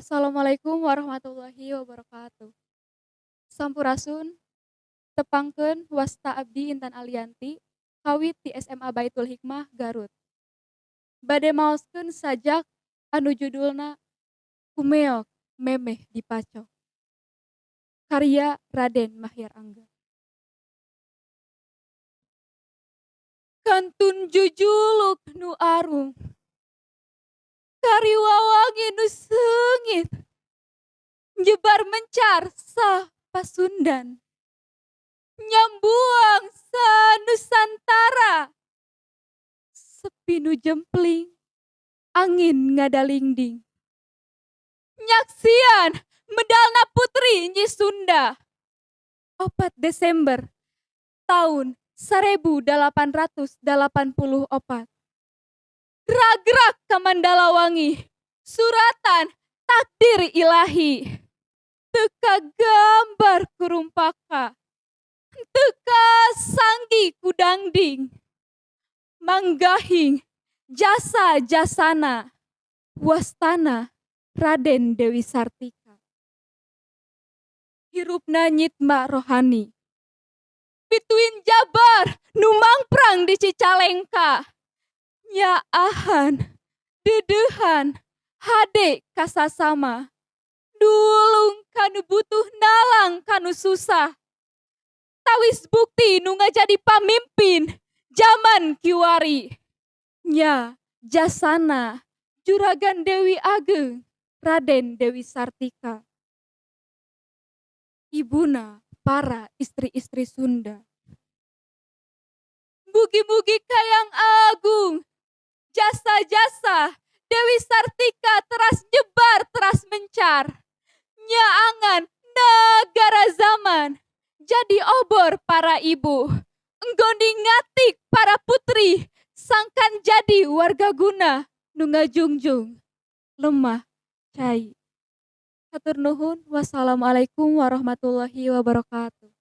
Assalamualaikum warahmatullahi wabarakatuh. Sampurasun, tepangkeun wasta abdi Intan Alianti, kawit ti SMA Baitul Hikmah Garut. Bade maoskeun sajak anu judulna Kumeok Memeh Dipacok. Karya Raden Mahyar Angga. Kantun jujuluk nu arung, kariwawangi nu seungit, nyebar mencar sa Pasundan, nyambuang sa Nusantara, sepi nu jempling, angin ngadalingding, nyaksian medalna putri Nyi Sunda. 4 Desember tahun 1884. Ragrak ka Mandalawangi, suratan takdir ilahi. Teu kagambar ku rumpaka, teu kasanggi ku dangding. Manggahing jasa-jasana, wastana Raden Dewi Sartika. Hirupna nyitma rohani, pituin jabar nu mangprang di Cicalengka. Nyaahan, deudeuhan, hade kasasama. Nulung kanu butuh, nalang kanu susah. Tawis bukti nu ngajadi pamimpin zaman kiwari. Nya jasana Juragan Dewi Ageng Raden Dewi Sartika. Ibuna para istri-istri Sunda. Mugi-mugi kayang agung, jasa-jasa Dewi Sartika teras nyebar teras mencar. Nyaangan negara zaman, jadi obor para ibu. Nggoni ngatik para putri, sangkan jadi warga guna nu ngajungjung lemah cai. Hatur nuhun, wassalamualaikum warahmatullahi wabarakatuh.